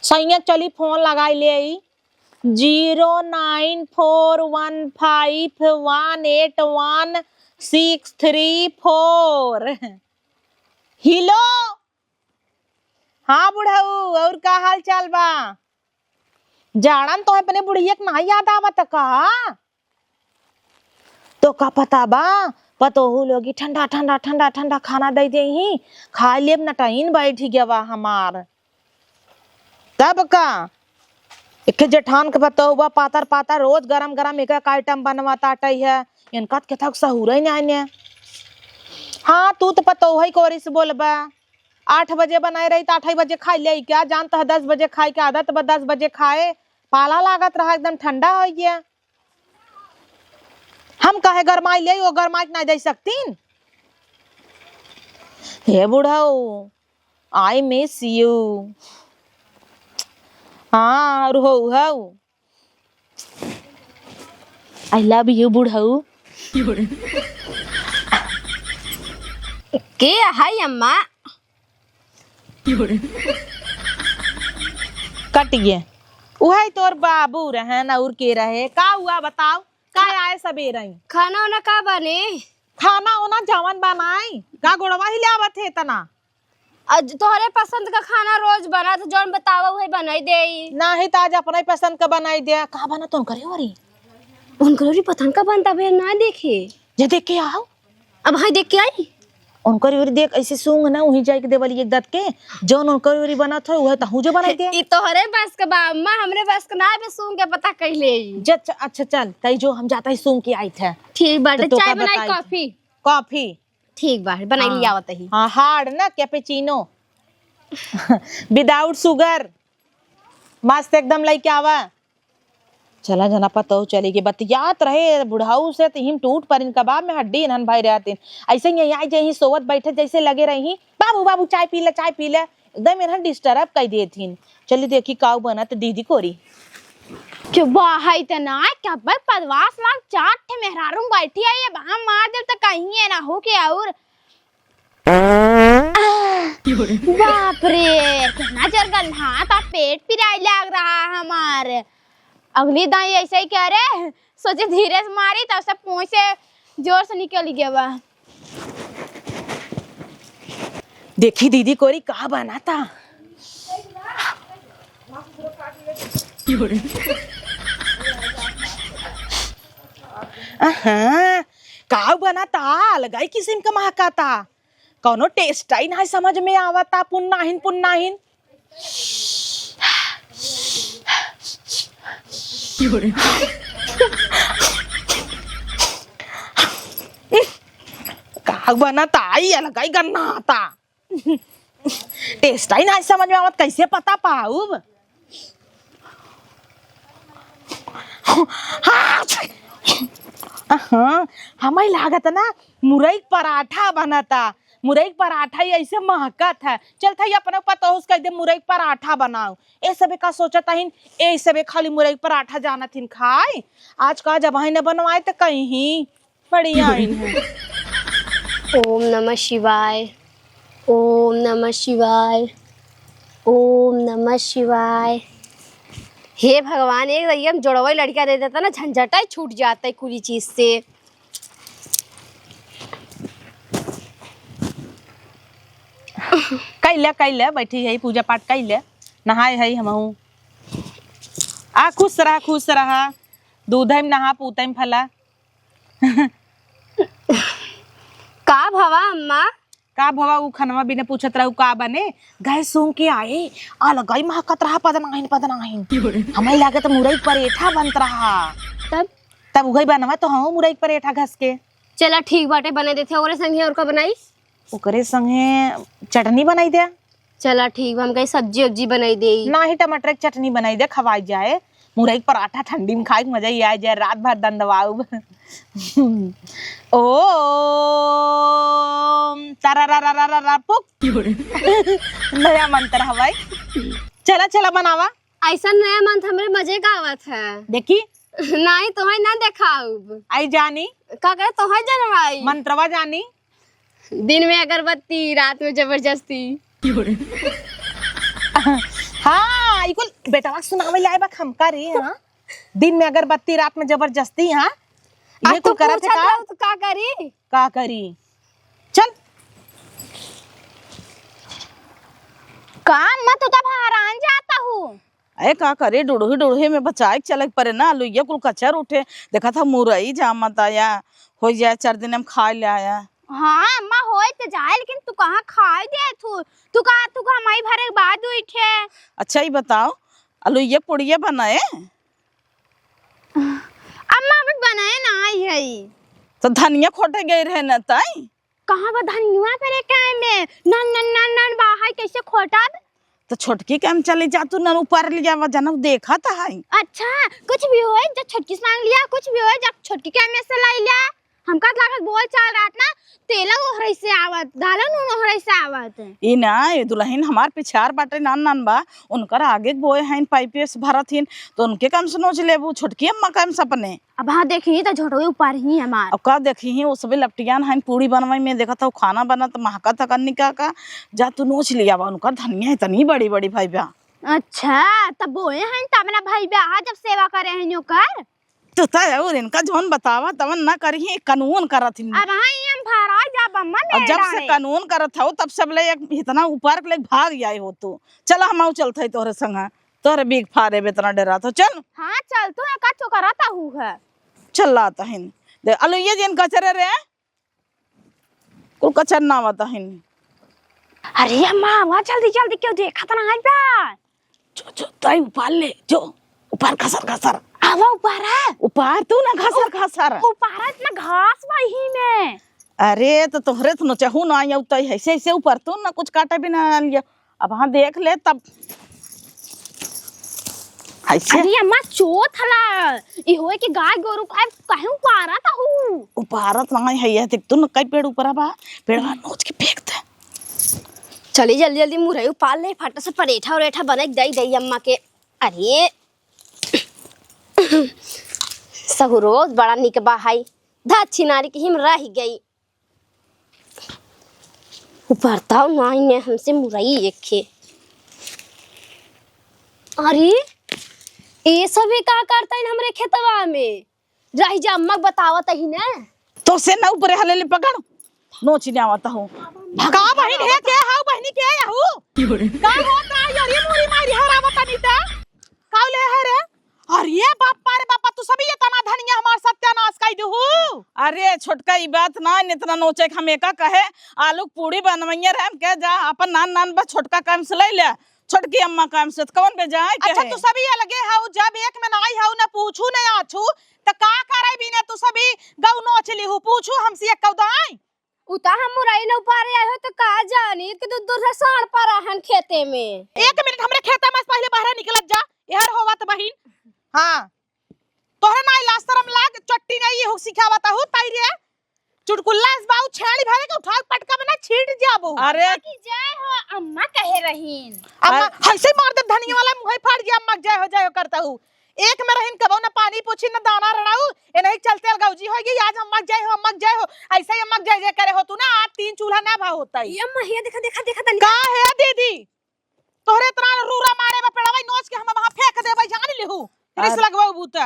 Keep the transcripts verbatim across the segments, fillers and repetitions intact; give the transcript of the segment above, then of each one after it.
सैया चली फोन लगाई ले आई। Zero nine four one five one eight one six three four। Hello। हाँ बुढ़ऊ, और का हाल चाल बा? जाड़न तो अपने बुढ़िया के ना याद आवत का? तो का पता बा, पतोहू लोग ई ठंडा, ठंडा, ठंडा, ठंडा खाना दे देही, खा लेब, नटइन बैठ गवा हमार। तब का, एक जेठान के पतोहू बा, पातर, पातर, रोज गरम, गरम एक, एक item बनवा ताटई है, इनका त केथक सहूरे नाहीं ने। हाँ, तू त पतोहू ही कोरी से बोलबा, आठ बजे बनाए रही त आठ ही बजे खाई ले क्या, जानता है दस बजे खाए के आदत बा, दस बजे खाए, पाला लागत रहा, एकदम ठंडा हो गया। हम काहे गरमाई ले, वो गरमाई के नाहीं दे सकतीन? हे बुढ़ऊ, I miss you। हाँ, और हो, हो। I love you, बुढ़ऊ। के है अम्मा? कट गए। उहै तोर बाबू रहन, और के रहे? का हुआ बताओ? का आए सबेरे? खाना वाना का बने? खाना वाना जवन बनाई, का गोड़वा हिलावत है इतना? आज तोहरे पसंद का खाना रोज बनत, जौन बतावा उहे बनाई देई। नाही त आज अपने पसंद का बनाई दे। का बनत उनकरे ओरी? उनकरे ओरी पता न का बनता बे, ना देखे। जे देख के आओ। अब हाय देख के आई। उनकरी ओरी देख, ऐसे सूंघ ना, उहीं जाइके देवली एक दत के, जौन उनकरी ओरी बनत हो, उहे तहूँ जो बनाई दे। ई तोहरे बस के बा अम्मा, हमरे बस के ना बे, सूंघ के पता कइले। जे, अच्छा, अच्छा, चल, तई जो हम जाता ही सूंघ के आइत है। ठीक बाटे, तो तोका चाय बनाई, बताई थी। कॉफी? कॉफी। ठीक बा, बनाई हाँ। लियावत ही। हाँ, hard ना, cappuccino। Without sugar। मस्त एकदम लइके आवा। चला जना पतोह चली गई, बतियात रहे बुढ़ऊ से त हिम टूट परिन, कबाब में हड्डी इन्हन भई रहतिन। ऐसे ही आई जे ही सोवत बैठे जैसे लगे रही, "बाबू, बाबू, चाय पी ले, चाय पी ले।" एकदम इन्हन disturb कइ देथिन। चली देखी काऊ बनत दीदी कोरी। के वाह, है त ना, क्या भाई पदवास लाग चार ठे मेहरारू बैठी है, ये बहा मार देव त कहीं ये ना हो के और बाप रे, केतना जर गन्हात आ, पेट पिराए लाग रहा हमार। अगली दाई ऐसे ही कह रहे, सोचे धीरे से मारी, तब से पूँछ से जोर से निकल गया बा। देखी दीदी कोरी का बनाता। अहाँ, का बनाता? अलगाई किसिम का महकाता। कौनो taste ही नाहीं समझ में आवता, पुन्नाहिन, पुन्नाहिन। का बनता? ई अलगाई गन्हाता। Taste ही नाहीं समझ में आवत, कैसे पता पाउब? हाँ, हमें लागत ना मुरई के पराठा बनता। मुरई के पराठा ही ऐसे महकत है। चल थाई अपने पतोह से कह दे मुरई के पराठा बनाओ। ए सबे का सोचत हइन, ए सबे खाली मुरई के पराठा जानत हिन खाए। आज का जब ही न बनवाए त कहीं बढ़िया ही है। ओम नमः शिवाय, ओम नमः शिवाय, ओम नमः शिवाय। हे भगवान, एक तो एकदम जोड़वा लड़का दे देता ना, झंझटा ही छूट जाता है कुली चीज से। कैले, कैले, बैठी है, पूजा पाठ कैले, नहाए है हमहू। आ, खुश रहा, खुश रहा, दूधे में नहा, पूते में फला। का भवा अम्मा? का भवा, उ खनवा बिना पूछत रहू का बने? गए सूंघ के आए, अलगई महकत रहा, पदनाहिन, पदनाहिन। हमें लगे त मुरई परेठा बनत रहा। तब? तब उहई बनवा तो हम मुरई परेठा घस के। चला ठीक बाटे, बना देथे। ओकरे संगे और का बनाई? ओकरे संगे चटनी बनाई दे। चला ठीक बा, हम कही सब्जी उब्जी बनाई देई। नाही, टमाटर के चटनी बनाई दे, खवाई जाए। मुरई के पराठा ठंडी में खाए के मजा ही आ जाए, रात भर दंदवाउब। ओम तररररररर पुक। नया मंत्र हवाई। चला, चला बनावा। ऐसा नया मंत्र हमरे मजे का आवत है। देखी। नाही, तोहई ना देखाउब। आई जानी। का करे तोहई जनवाई? मंत्रवा जानी। दिन में अगरबत्ती, रात में जबरदस्ती। हाँ, ई कुल बेटवा सुनावे लाए बा हमका रे, हाँ? दिन में अगरबत्ती, रात में जबरदस्ती, हाँ? ये आज कुल तू करत है पूछत का? रहू तो का करी? का करी? चल। का अम्मा, तू तब हरान जाता हूँ। अरे का करे, डुड़ही डुड़ही में बचाए के चले के परे ना, लुइया कुल कचर उठे। देखा था मुरई जामत आया, हो जाए चार दिन हम खाए ले आया। हाँ अम्मा, होए तो जाए, लेकिन तू कहाँ खाए दे तू? तू कहा, तू कहा माई भरे के बाद उठे। अच्छा, ये बताओ, आलू ये पुड़िया बनाए? अम्मा, अभी बनाए ना आई है। तो धनिया खोटे गए रहे न ताई? कहाँ बा धनिया तेरे काहे में? नन, नन, नन, नन बा है, कैसे खोटब? तो छोटकी के हम चली जा, तू नन ऊपर लिया वा, जनऊ देखा था है। अच्छा, कुछ भी होए, जब छोटकी सांग लिया, कुछ भी होए, जब छोटकी के में से लाई लिया। हमका लागत बोल चाल रहत ना, तेला ओहरे से आवत, दालन ओहरे से आवत। ई ना, ये दुल्हन हमार पिछार बाटे, नान नान बा, उनकर आगे के बोए हैं, पाइपे से भरत हिन, तो उनके काम से नोच लेबू, छोटकी अम्मा काम से अपने। अब हाँ देखी तो झोटवे ऊपर ही हमार। अब का देखी ही, वो सभी लपटियान हैं, पूड़ी बनवाई में देखत हो, खाना बनत, महका तक निका का, जा तू नोच लिया बा, उनकर धनिया इतनी बड़ी बड़ी भाई बा। अच्छा, तब बोए हैं, तब ना भाई बा, जब सेवा करे हैं ओकर। तू त और इनका जौन बतावा तवन ना करिही, कानून करत ही। अब हाँ, ई हम भरा जाब अम्मा और जब से मेहराने। कानून करत हो, तब सब ले एक इतना ऊपर के ले भाग जाए हो तू। चला, हम आऊ चलत है तोहरे संग, तोहरे बीक फारे बे इतना डरा तो चल। हाँ, चल तू, का चो करत हूँ है। चल लात है। दे, अलो ये जिन कचरे रे, कुल कचर ना आवत हइन। अरे अम्मा, आवा जल्दी जल्दी, क्यों देखत ना है बा? जो, जो, तई उपार ले, जो, उपार खसर खसर। आवा उपार है। उपार तू ना खसर खसर। उपार इतना घास बा ही में। अरे, तो तोहरे तो नचहू ना आई, तई ऐसे ऐसे उपार तू ना कुछ काटे बिना लिया। अब हाँ देख ले तब। ऐसे? अरे अम्मा, चोत हला। ई होए कि गाय गोरू का काहे उपारत हू? उपारत ना है, ये देख तू न कई पेड़ ऊपर बा, पेड़वा नोच के फेंक दे। चली जल्दी जल्दी मुरई उपार ले, फट से परेठा उरेठा बने दई दई अम्मा के। अरे सहुरोज बड़ा निक बा है, धा छिनारी के हिम रह गई। उ परताव नाई ने हमसे मुरई एक खे। अरे, ए सभी का करता इन हमरे खेतवा में? रह जा, अम्मा बतावत ही ने। तो से ना ऊपर हले ले पकड़। नोची ने आवत हो। का बहिन है, के हाउ बहिनी के आहू? का होता है? अरे मुरी मारी हरावत नहीं ते। का ले है रे? अरे बापा रे बापा, तू सभी ये तना धनिया हमार सत्यानाश कई देहू। अरे छोटका, ई बात ना, इतना नोचे के हम एका कहे, आलू के पूड़ी बनवैया रहे, हम कहे जा अपन नान नान बा छोटका काम से ले ले, छोटकी अम्मा काम से, त कौन बेजाए के अच्छा, है? तू सभी अलगे हऊ, जब एक में नाई हऊ, ना पूछू ना आछू, त का करे बिना तू सभी गऊ नोच लिहू, पूछू हमसे एक कौदाई। उ त हम मुरई न उपारे आए हो त का जानी कि दूर दूर से साँड़ पर रहन खेते में। एक मिनट, हमरे खेते में से पहिले बाहर निकलत जा। एहर होवत बहिन। हाँ। तोहरे ना लाज शरम लाग, चट्टी नहीं ये हो सिखावत हो ताई रे। चुटकुल्ला इस बाऊ छेड़ी भरे के उठा के पटका में ना छीट जाबो। अरे। कि जय हो अम्मा कहे रहीन। अम्मा, अरे। हंसे मार दे धनिया वाला मुँह फाड़ गया, अम्मा जय हो जय हो करता हूँ। एक में रहीन कबो न पानी पूछी न दाना रड़ाऊ, ए नहीं चलते अलगौजी होई गई, आज अम्मा के जय हो, अम्मा के जय हो, ऐसे ही अम्मा के जय जय करे हो तू ना, आज तीन चूल्हा ना भा होता ही। ये अम्मा, ये देखा, देखा, देखा तनी। का है दीदी? तोहरे इतना रूरा मारे बा पेड़वा नोच के हम वहाँ फेंक देबै, जान लेहू। रिस अरे लगवा बूता।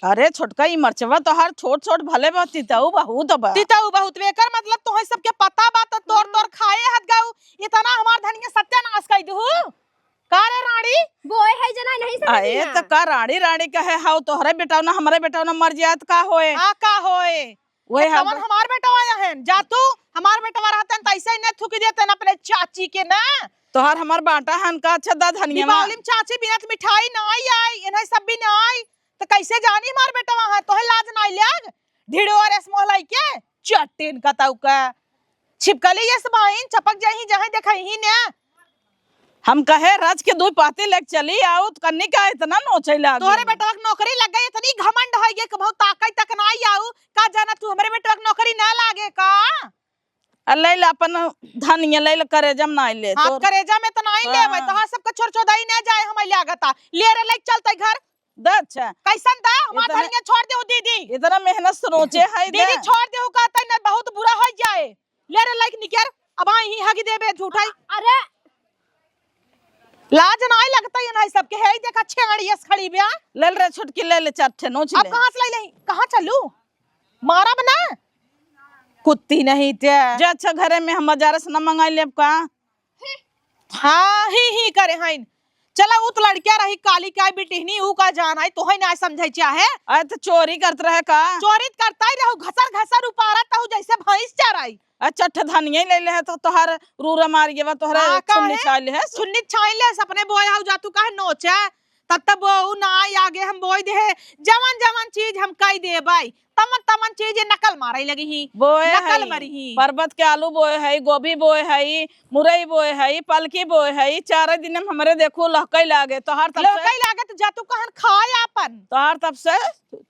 अरे छोटका, ई मरचवा तोहार छोट छोट भले बा, तिताऊ बहुत बा। तिताऊ बहुत बा, एकर मतलब तोहे सबके पता बा, त तोर तोर खाए हत गऊ, इतना हमार धनिया सत्यानाश कई देहू। का रे रानी? बोए है जना नहीं समझ अरे ना। त का रानी रानी कहे हाउ, तोहरे बेटवा ना हमरे बेटवा ना मर जात का होए? आ का होए? वही त हम कवन हमार बेटवा आया है? जा तू, हमार बेटवा रहतन त ऐसे ही न थूक देतन अपने चाची के ना। तोहार हमार बाटा हन का? अच्छा दा धनिया मा। दीपावली में चाची बिना त मिठाई ना आई, आई, इन्हें सब भी ना आई। त कैसे जानी हमार बेटवा है? तोहे लाज ना लाग? ढिड़ो अरे मोहलाई के चट्टीन का ताऊ का। छिपकली ये सब आइन, चपक जाही, जहाँ देखा ही ने। हम कहे, रच के दुई पाती लेके चली आऊ, त कन्नी का इतना नोचे लागी? तोहरे बेटवा के नौकरी लग गई, इतनी घमंड है ये कि बहुत ताकत तक ना आई आऊ। का जाना तू हमरे बेटवा के नौकरी ना लागे का? आ, ले ले अपन धनिया, ले ले करेजा में ना ले। हाँ, तोर करेजा में त ना ही हाँ। लेबै, तोहार सबके छोर चोदाई ना जाए, हम ले आगता। ले रे, ले चलते घर। द अच्छा। कैसन द? हमार इतने धनिया छोड़ देहु दीदी। इतना मेहनत से नोचे है दीदी, दे। छोड़ देहु कहते न बहुत बुरा हो जाए। ले रे लाइक निकर, अब आई ही हगी देबे झूठाई। अरे। लाज नाई लगता है ना सबके, है ही देखा छेड़ियस खड़ी बे। ले ले रे छोटकी, ले ले चार ठे नोच अब ले। कहाँ से ले ले? कहाँ चलू? मारब ना। कुत्ती नहीं ते। जे अच्छा घरे में हम बाजार से न मंगाई लेब का? हाँ, ही ही करे हईन। चला, उ त लड़किया रही काली का बिटिहनी, उ का जान आई, तोहई ना समझाई चाहे। अरे त चोरी करत रहे का? चोरी त करता ही रहू, घसर घसर उपारत रहू जैसे भैंस चराई। अच्छा, ठे धनिया ले ले है तो तोहार रूरा मार गेवा, तोहरे हाँ, छुन्नी काहे? छाई ले है। छुन्नी छाई ले, अपने बोए हऊ जा तू काहे नोचे? तब तब बोऊ ना आई, आगे हम बोई दे, जवन जवन चीज हम कई देबै, तमन तमन चीज ये नकल मारे लगी ही, बोए नकल हई, मरी ही। परबत के आलू बोए हई, गोभी बोए हई, मुरई बोए हई, पलकी बोए हई, चार दिन में हमरे देखू लहकई लागे। तोहार तब से लहकई लागे तो जा तू कहन खाए आपन। तोहार तब से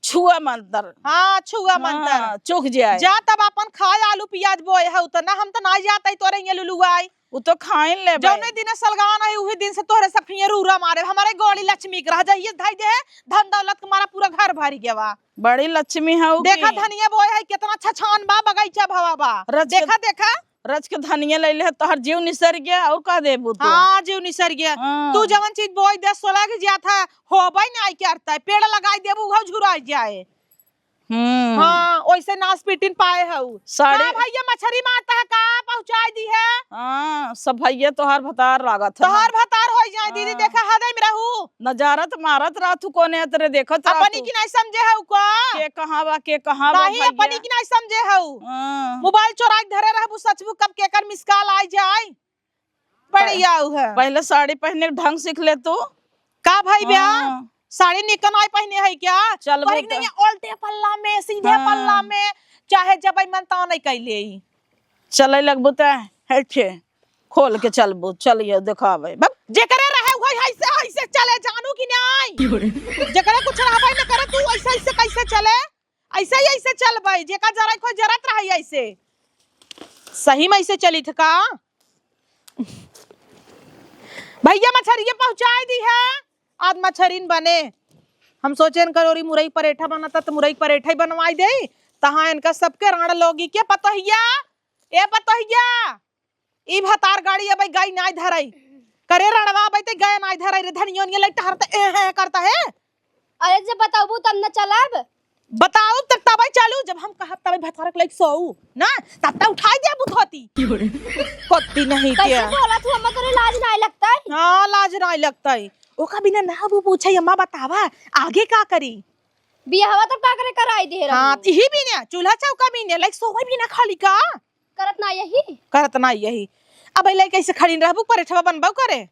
छुआ मंतर। हाँ, छुआ मंतर। हाँ, चुक जाए। जा तब आपन खाए आलू पियाज बोए हऊ त ना, हम त ना जात हई तोरे ये लुलुआई। उ तो खाइन ले बे। जौने दिन सलगान आई, उही दिन से तोहरे सब खिये रूरा मारे। हमारे गोड़ी लक्ष्मी के रह जाइए, धाई दे, धन दौलत के मारा पूरा घर भर गया बा। बड़ी लक्ष्मी हऊ देखा की। धनिया बोए है, कितना छछान बा, बगीचा भवा बा। रच के, देखा, देखा। रच के धनिया ले ले, तोहर जीव निसर गया, और का देबू तू? हाँ, जीव निसर गया। हाँ। तू जवन चीज बोई दे, सोलह के जिया था, होबे नहीं करता है। पेड़ लगाई देबू, उघाव झुराई जाए। हम्म। हाँ, ओइसे नास पीटिन पाए हऊ। साड़ी का भैया मछरी मारता है का? पहुँचाई दी है। हाँ, सब भैया तोहार भतार लागत है। तोहार भतार होई जाए दीदी, हाँ। देखा हदे में रहू। नजारत मारत रहतू कोने अतरे देखत रहतू। अपनी की नहीं समझे हऊ का? के कहाँ बा, के कहाँ बा नहीं, भैया? अपनी की नहीं समझे हऊ। हाँ। मोबाइल चोराई के धरे रहबू, सचबू कब केकर मिस कॉल आई जाए। पड़ पह-, जाऊ है। पहले साड़ी पहने के ढंग सीख ले तू। का भाई ब्या? हाँ। साड़ी निकन आई पहने है क्या? चल पर बेटा। नहीं, उल्टे पल्ला में, सीधे हाँ। पल्ला में, चाहे जब मन ता नहीं कैले ही। चले लगबू त है छे, खोल के चलबू, चलिए देखावे। बब। जेकरे रहे वही ऐसे, ऐसे चले जानू कि नहीं? जेकरे कुछ रहबे न करे तू ऐसे, ऐसे कैसे चले? ऐसे ही ऐसे चलबे, जेका जरा कोई जरत रहे ऐसे। सही में ऐसे चली थ का? भैया मछरिये पहुँचाए दी है, आज मछरिन बने। हम सोचेन करोरी मुरई परेठा बनता त मुरई परेठा ही बनवाई दे। तहाँ इनका सबके राण लोगी के पतोहिया, ए पतोहिया, ई भतार गाड़ी अबै गई नाई धरई। करे रणवा अबै ते गए नाई धरई रे धनियोनिया लई टहरता ए है करता है। अरे जब बताबू तब न चलब। बताऊ तब तबै चलू, जब हम कहब तबै भतारक लई सोऊ ना, तब तक उठाई दे बुधोती। कोती नहीं कैसे के। बोला तू अम्मा, तोरे लाज नाई लगता है? हाँ, लाज नाई लगता है। ओका बिना ना वो पूछे, अम्मा बतावा आगे का करी? बियाहवा तब का करे कराई दे रहू? हाँ, इही बिना चूल्हा चौका बिना लाइक सोवे बिना खाली का? करत ना यही? करत ना यही। अब लइका ऐसे खड़ी रहबू, परेठवा बनबो करे।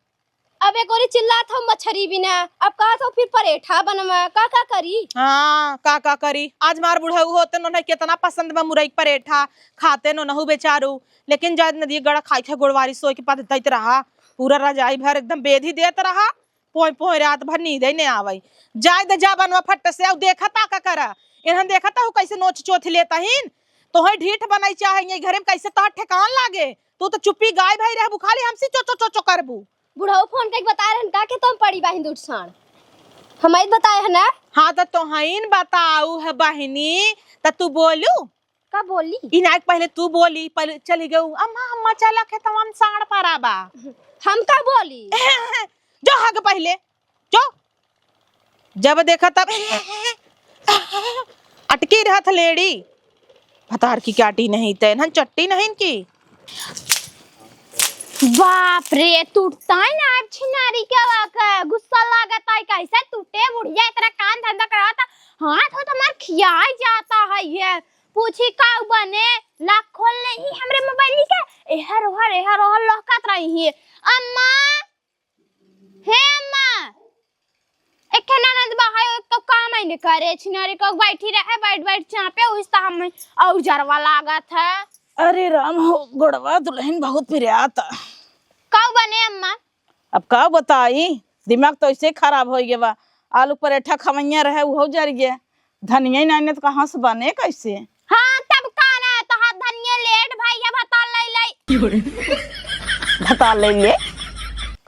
अब एक ओरी चिल्लात हो मछरी बिना, अब कहत हो फिर परेठा बनवा, का का करी? हाँ, का का करी? आज मार बुढ़ऊ होते नोन्हे कितना पसंद बा मुरई के परेठा, खाते नोनहु बेचारू, लेकिन जाय नदी गड़ा खाई थे गोड़वारी सोई के पाद दैत रहा, पूरा रजाई भर एकदम बेधी देत रहा, पोंय पोंय रात भर नींदे ने आवई। जाय दे जा बनवा फट से, अउ देखत आ का करा, इन्हन देखत हूँ कैसे नोच चोथ लेता हिन, तोहे ढीठ बनाई चाहे ये घरे में कैसे तोहर ठेकान लागे, तू तो चुप्पी गाय भाई रहबू, खाली हमसे चो चो चो चो करबू। बुढ़ऊ फोन कइके बताए रहन का कि तुम पड़ी बाहिन दूठ साण। हम आई बताए है ना? हाँ, तो तोहइन बताऊ है बहिनी, त तू बोलू? का बोली? इनाक पहले तू बोली, पहले चली गऊ, "अम्मा, अम्मा, चला खेतवा में साँड़ परा बा।" हम का बोली? जो हग पहले, जो। जब देखा तब अटकी रहत लेड़ी। भतार की काटी नहीं तैन, हन चट्टी नहीं की। बाप रे, टूटता है ना अब छिनारी के वाका। गुस्सा लागत है, कैसे टूटे बुढ़िया, इतना काम धंधा कराता, हाथ हो तो हमार खियाई जाता है ये। पूछी का बने, लाख खोल नहीं हमरे मोबाइल के, एहर ओहर, एहर ओहर लहकत रही है। अम्मा, हे अम्मा, एक ठे ननद बा है, एक तो काम ही नहीं करे, छिनारी को बैठी रहे, बैठ बैठ चापे, उस तो हम और जरवा लागत है। अरे राम हो, गोड़वा दुल्हन बहुत पिरात। का बने अम्मा? अब का बताई, दिमाग तो ऐसे खराब हो गया बा। आलू परेठा खवैया रहे, उहो जर गया। धनिया ही नाने तो कहाँ से बने कैसे? हाँ, तब का ना, तोहार धनिया लेट भैया भतार लई लई। भतार लई ले?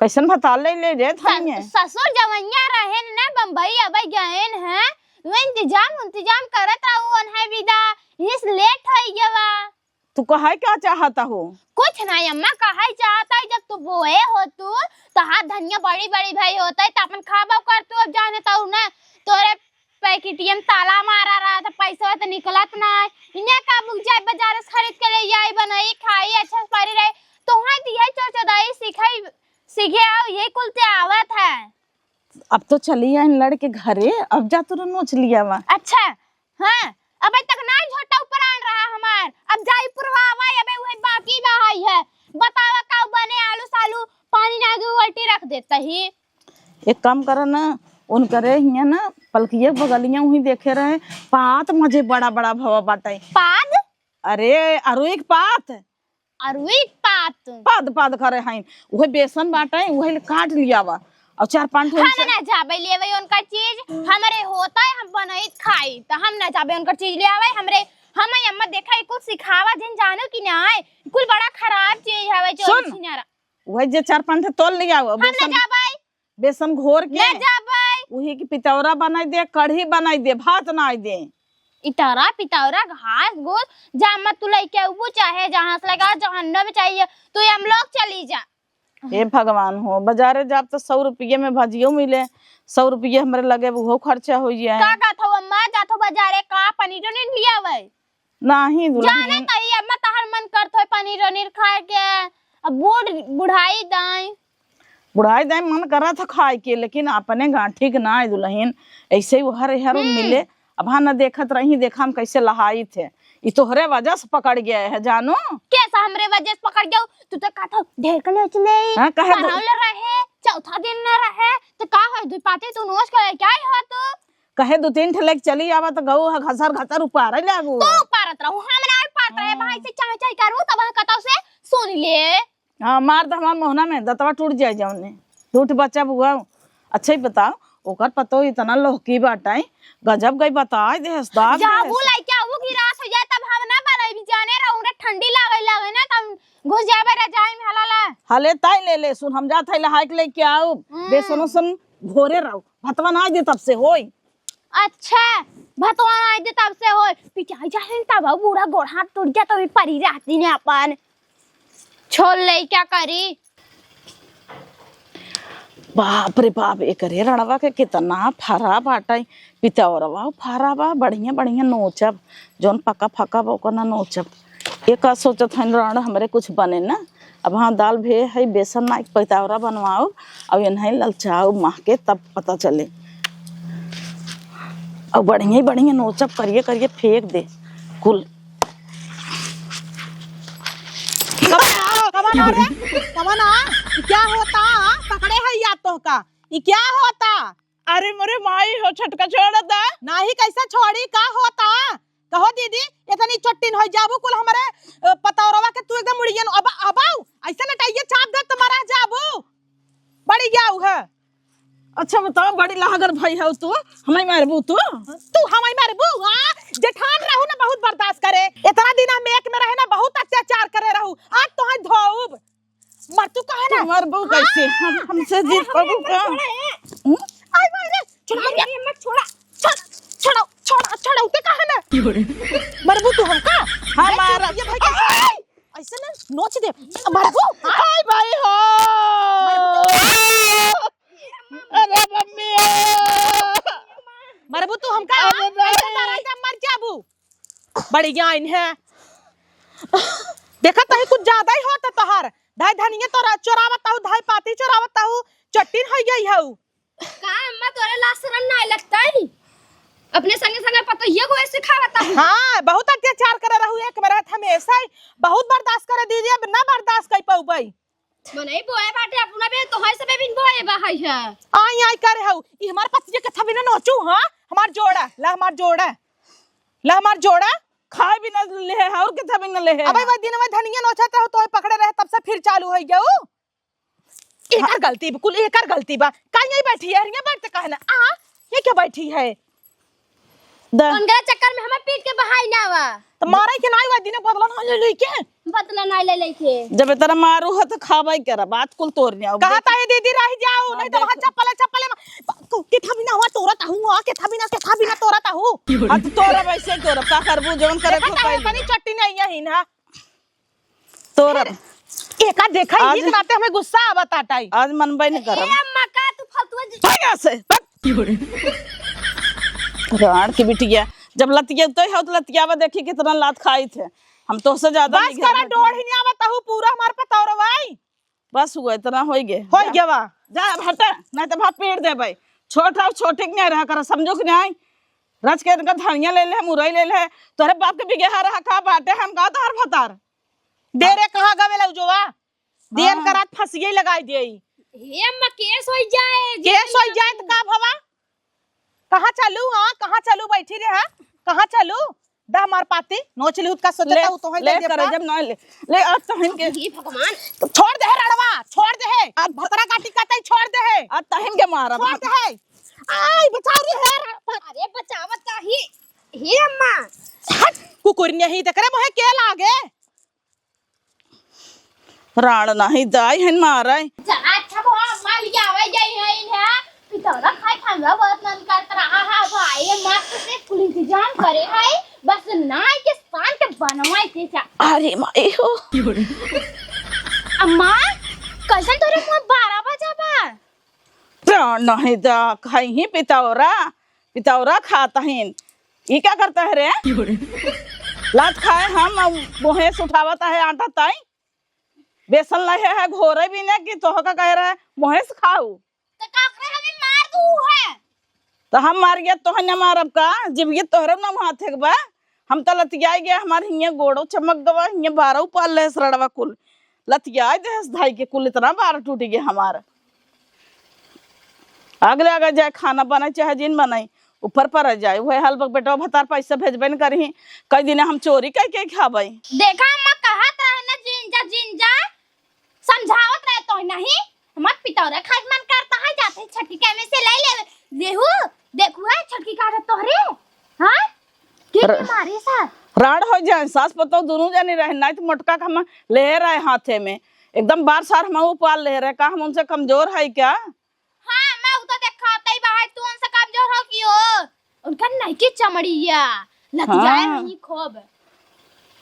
कैसन भतार लई ले रे धनिया? ससुर जवैया रहे न बम्बई, अबै गए हैं, वो इंतजाम, इंतजाम करत रहू, उन्हें विदा, इस लेट हो गया बा। तू कहै का चाहत हो? कुछ नाहीं अम्मा, कहै चाहत है, जब तू बोए हो तू, तो हाथ धनिया बड़ी बड़ी भई होत है, तो अपन खाबो कर तू, अब जाने तो ना, तोरे पैकेटिया में ताला मारा रहा, तो पैसा तो निकलत ना है। इन्हें का बुक जाए बाजार से खरीद के ले आई, बनाई, खाई, अच्छा से परी रहे, तो वहाँ दिए चौचौदाई सीखे, सीखे आओ, ये कुल ते आवत है। अब तो चली आइन लड़के घरे, अब जा तू नोच लियावा। अच्छा, हाँ, अबे तक ना झोटा ऊपर आन रहा हमार, अब जाई पुरवावा, अबे वही बाकी बहाई है। बतावा का बने, आलू सालू पानी ना आगे उल्टी रख देता ही। एक काम करा ना, उनकरे हियाँ ना पलकिया बगलिया वहीं देखे रहे, पात मजे बड़ा बड़ा भवा बाटे। पाद? अरे, अरुई के पात। अरुई पात। पाद, पाद करे हईन। उहे बेसन बाटे, उहे ले काट लियावा। और चार पाँच ठो हम ऐसे ना जाबे लेवे उनकर चीज, हमरे होता है, हम बनाई खाई, तो हम ना जाबे उनकर चीज ले आवे। हमरे, हम अम्मा देखा, ई कुल सिखावा जिन जानो कि ना है, कुल बड़ा खराब चीज हवे, चोरी सुन, छिनारा। उहे जे चार पाँच ठो तोल लियावा, हम ना बेसन जाबे। बेसन घोर के ना जाबै। उही के पितौरा बनाई दे, कढ़ी बनाई दे, भात नाई दे। इतरा पितौरा घास घूस, जा मत तू लइके अबू, चाहे जहाँ से लगा, जहन्नम में चाहिए, तू हम लोग चली जा। हे भगवान हो, बाजारे जाब तो सौ रुपये में भजियो मिले, सौ रुपये हमरे लगे उहो खर्चा हो जाए। का कहत हो अम्मा, जात हो बाजारे का पनीर उनीर लियावे? नाही जाने दुल्हन। तही अम्मा तहर मन करत होय पनीर वनीर खाए के। अब बूढ़, बुढ़ाई दाई। बुढ़ाई दाई मन करत ह खाए के, लेकिन अपने गांठी के ना दुल्हन, ऐसे ही हर हर हम्म। मिले। अब हाँ न देखत रही, देखा हम कैसे लहाई थे। ई तोहरे वजह से पकड़ गया है जानू। कैसा हमरे वजह से पकड़ गया? तू तो कहत हो ढेर के नोच ले। हाँ, कहे दो। पढ़ौले रहे, चौथा दिन न रहे, तो का है दुई पाती तू नोच के लेके आई हो तू? कहे दू तीन ठे लेके चली आवा तो गऊ ह घसर घसर उपारे लागू। तो उपारत रहू, हम ना उपारत रहे, हम्म। भाई से चाह चाह करू तब हम कतौ से सुन ले। हाँ, मार द हमार मोहना में, दतवा टूट जाए जौने। टूट बच्चा बुआ। अच्छा ही बताओ, ओकर पतो इतना लोहकी बाटाई, गजब गई बताए दे हस, दाग दे हस। जाबू लइके आबू गिरास हो जाए तब हम ना बनई भी जाने रहू रे, ठंडी लागे लागे ना तब घुस जाबे रजाई में हलाला। हले ताई ले ले, सुन हम जात है लहाई के लेके आऊ, हम्म। बेसनो सन घोरे रहो, भतवा ना दे तब से होई। अच्छा, भतवा ना दे तब से होई। पिटाई जाए तब बूढ़ा गोड़ हाथ टूट गया तब परी रहती ने अपन। छोड़ ले क्या करी? बाप रे बाप, एकरे रणवा के कितना फरा बाटे। पितौरवा फरा बा, बढ़िया बढ़िया नोचब, जौन पका फका बा ओकर ना नोचब। ये का सोचत हन रण हमरे कुछ बने ना। अब हाँ, दाल भे है, बेसन ना, एक पितौरा बनवाओ, अब इन्हें ललचाओ माह के, तब पता चले। अब बढ़िया बढ़िया नोचब, करिए करिए फेंक दे कुल। कवन आ, कवन आ रे? कवन आ? ई क्या होता? पकड़े है या तो का? ई क्या होता? अरे मोरे माई हो, छोटका छोड़ दा। नाही, कैसे छोड़ी? का होता? कहो दीदी, इतनी चोट्टिन हो जाबू कुल हमरे, अ, पतौरवा के तू एकदम उड़ियन। अब, अब आऊ, ऐसे लटाइए चाप दे तुम्हारा जाबू। बड़ी जाऊ है। अच्छा बताओ, बड़ी लहगर भाई है तू, हमाई मारबू तू? तू हमाई मारबू? हाँ, जेठान रहू ना बहुत बर्दाश्त करे। इतना दिन हम एक में रहे ना, बहुत अत्याचार करे रहू। आज तो है धोउब। मर तू कहे ना? तुम्हार बहू कैसे? हम, हमसे जीत पाबू का? हम्म? आई मारे, छोड़ा, अरे, मत छोड़ा। छोड़, छोड़ा, छोड़ा, छोड़ा, उके कहे ना? क्यों रे? मरबू तू हमका? हाँ, मारा। ये भाई कैसे? ऐसे ना नोच दे। मरबू? हाय भाई हो। मरबू तू? अरे मम्मी हो। मरबू तू हमका? अरे नहीं। ऐसे डराई के मर जाबू। बड़ी ज्ञान है। देखा तही कुछ ज्यादा ही होता तोहार। धाई धनिया तोरा चोरावत हऊ, धाई पाती चोरावत हऊ, चट्टिन हो गई हऊ। का अम्मा तोरे लाज शरम ना लगता है? अपने संगे संगे पतोहियो को ऐसे खावत हऊ। हाँ, बहुत अत्याचार करे रहू एक में रहत हमेशा ही। बहुत बर्दाश्त करे दीदी, अब ना बर्दाश्त कर पउबई। मनई बोए बाटे अपना बे, तोहई से बेबिन बोए बा हई है। आई, आई करे हऊ। ई हमार पतिया के थबी ना नोचू, हाँ? हमार जोड़ा, ला हमार जोड़ा। ला हमार जोड़ा। खाए भी ना ले है, और के थबी ना ले है। अबे वह दिन में धनिया नोचत रहू, तोहे पकड़े रहे, तब से फिर चालू हो गऊ। एकर गलती बा, कुल एकर गलती बा। का यहीं बैठी है? यहाँ बैठ के कहे ना। आ, ये क्या बैठी है? द- उनका चक्कर में हमें पीट के बहाई ना आवा। तो मारे के नाई हुआ, दिने बदला ना ले लेके। बदला ना ले लेके। जब इतना मारू है तो खाबाई करा, बात कुल तोड़ लिया। कहा था ये दीदी रह जाओ, हाँ, नहीं तो वहाँ देखो। चप्पले, चप्पले में, तू के था बिना हुआ तोरत हूँ, हाँ, के था बिना, के था बिना तोरत हूँ। हाँ, तो तोरा वैसे ही तोरा, का करबू, जौन करे देखा तो तो है, पहले। इतनी चट्टी नहीं है ही ना। तोर फिर एका देखा, आज, यही के नाते हमें गुस्सा आवत आटाई। आज मनबे नहीं करब। ए अम्मा, का तू फलतुआ जी हो गया से? राण की बिटिया, जब लतिया तो हो तो लतियावा, देखी कितना लात खाई थे। हम तोहसे ज्यादा बस नहीं करा, घेरत डोढ़ ही नहीं आवत, तहू पूरा हमार पतौरवाई। बस हुआ, इतना होई गे। होई जा। गवा। जा, अब हटा, नहीं तो भाप पीट देबै। छोट हौ, छोटे के नहीं रहा कर, समझो कि नहीं? रच के इनका धनिया ले ले, मुरई ले ले। तोहरे बाप के बिगेहा रहा का बाटे, हम का तोहर भतार? देरे कहाँ गवे लौजोवा? देर हाँ। करात फंसिए लगाई देई। हे अम्मा, केस होई जाए, केस होई जाए तो का भवा? कहाँ चलू? हाँ, कहाँ चलू? बैठी रहे, हाँ? कहाँ चलू? दा हमार पाती, नोच लिहुत का सोचता ले, हूँ, तोहन ले दे दे करे पा। जब ना ले, ले आज तोहन के। हे भगवान। छोड़ दे है रड़वा, छोड़ दे है। आज भतरा काटी का तई छोड़ दे है। आज तोहन के मारब। छोड़ दे है। आई, बचाओ रे है रड़वा। अरे बचावत का ही। हे अम्मा। हट, कुकुर नहीं देख रे, मोहे के लागे। राण नाही दाई हन मारे। अच्छा, अच्छा, वो अम्मा लियावे जाई है इन्हें। पितौरा खाए खाना बहुत मन करत रहा है भाई, मस्त से कुली इंतजाम करे है, बस नाई के शान के बनवाए के चा। अरे माई हो। अम्मा, कैसन तोरे मुँह बारह बजा बा? प्राण नहीं दा, खाई ही पितौरा, पितौरा खात हईन। ई का करत है रे? लात खाए हम, अब मोहेस उठावत है आटा ताई। बेसन लहे है घोरे भी ने कि तोह का कह रहा है मोहेस खाऊ। तो का करे, हमें मार दू है। तो हम मार गया तोह न मारब का? जब ये तोहरे न हाथ है बा, हम तो लतियाई गया, हमार हियाँ गोड़ो चमक गवा, हियाँ बारह पाल लेस रड़वा कुल। लतियाई देस धाई के कुल, इतना बार टूट गया हमार। अगले अगर जाए खाना बनाई चाहे जिन बनाई, ऊपर पर जाए, वह हाल बक बेटवा भतार पैसा भेजबे न करही, कई दिन हम चोरी कई के खाबे। देखा अम्मा, कहत रहे ना जिंजा, जिंजा, समझावत रहे तो नहीं, हमार पितौरा खाए मन करता है, जाते छटकी के में से ले ले, लेहू, देखू है छटकी काटत तोहरे, हाँ? के र-, के मारे सा? राड़ हो जाए, सास पतोह दोनों जनी रहे, नहीं तो मोटका का हम ले रहे हाथे में, एकदम बार सार हम वो पाल ले रहे, का हम उनसे कमजोर है क्या? हाँ, मैं उ तो देखाते ही बाहर, तू उनसे कमजोर हो कि हो? उनका नहीं की चमड़िया, लतियाए हाँ। नहीं खूब।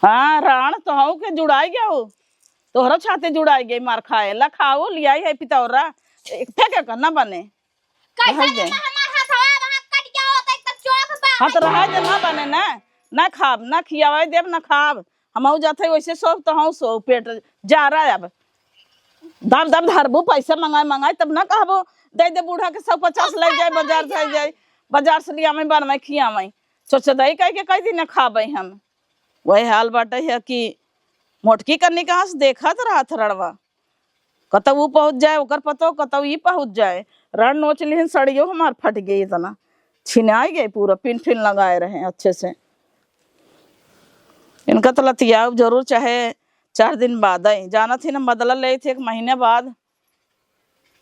हाँ, राण तो हऊ के जुड़ाई गया हो, तोहरा छाते जुड़ाई गई, मार खाए ला खाओ, लियाई है पितौरा, एक फेंके का ना बने। कैसा रह ले दे। हमार हाथवा वहाँ कट गया होता, एक तो चौक बा। हाँ, तो रहा दे, ना बने ना, ना खाब, ना खियावे देब, ना खाब। हमहू जात है वैसे सो, तो हम सो पेट जा रहा है अब। दब दब धरबू, पैसा मंगाए मंगाए, तब ना कहबो, दे दे बूढ़ा के सौ पचास ले जाए, बाजार से जाए, बाजार से लिया मैं बनवाई खिया मैं। सोच दई कह के कह दी ना खाबे हम। वही हाल बाटे है कि मोटकी कन्नी कहाँ से देखत रहत रड़वा, कतौ ऊ पहुँच जाए, ओकर पतो, कतौ ई पहुँच जाए। रण नोच लिहिन, सड़ियो हमार फट गई, इतना छिनाई गई, पूरा पिन फिन लगाए रहे अच्छे से। इनका तो लतियाब जरूर, चाहे चार दिन बाद आई, जानत ही ना, बदला ले थे एक महीने बाद।